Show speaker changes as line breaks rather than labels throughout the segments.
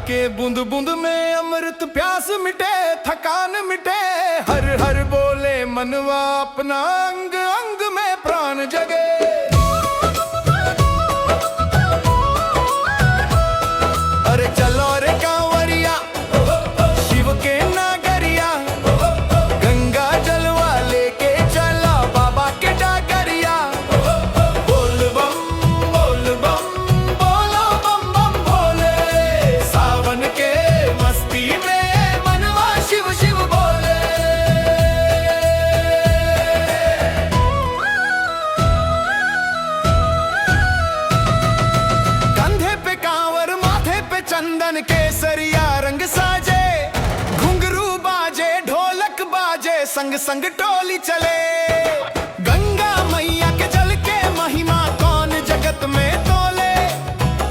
के बूंद बूंद में अमृत, प्यास मिटे थकान मिटे। हर हर बोले मनवा अपना, अंग अंग में प्राण जगे। अरे चलो रे कांवरिया, शिव के नागरिया, गंगा जलवा लेके चला बाबा के डागरिया। बोल बम बोल बम, बोलो बम बम भोले। सावन के मस्ती में मनवा शिव शिव बोले। कंधे पे कांवर, माथे पे चंदन, केसरिया रंग साजे। घुंघरू बाजे, ढोलक बाजे, संग संग टोली चले। गंगा मैया के जल के महिमा कौन जगत में तोले।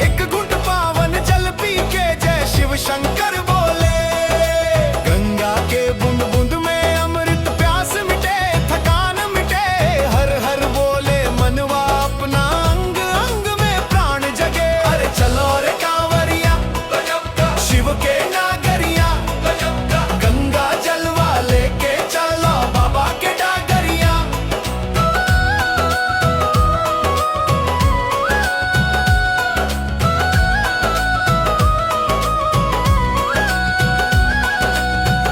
एक घुट पावन जल पी के जय शिव शंकर बोले। गंगा के बूंद बूंद में अमृत, प्यास मिटे थकान मिटे। हर हर बोले मनवा अपना, अंग अंग में प्राण जगे। अरे चलो रे कांवरिया, शिव के नागरिया, गंगा जलवा लेके चलो बाबा के डागरिया।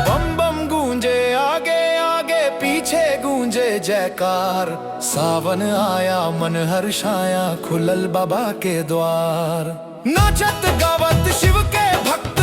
बम बम गूंजे आगे आगे, पीछे गूंजे जयकार। सावन आया मन हर्षाया, खुलल बाबा के द्वार। नाचत गावत शिव के भक्त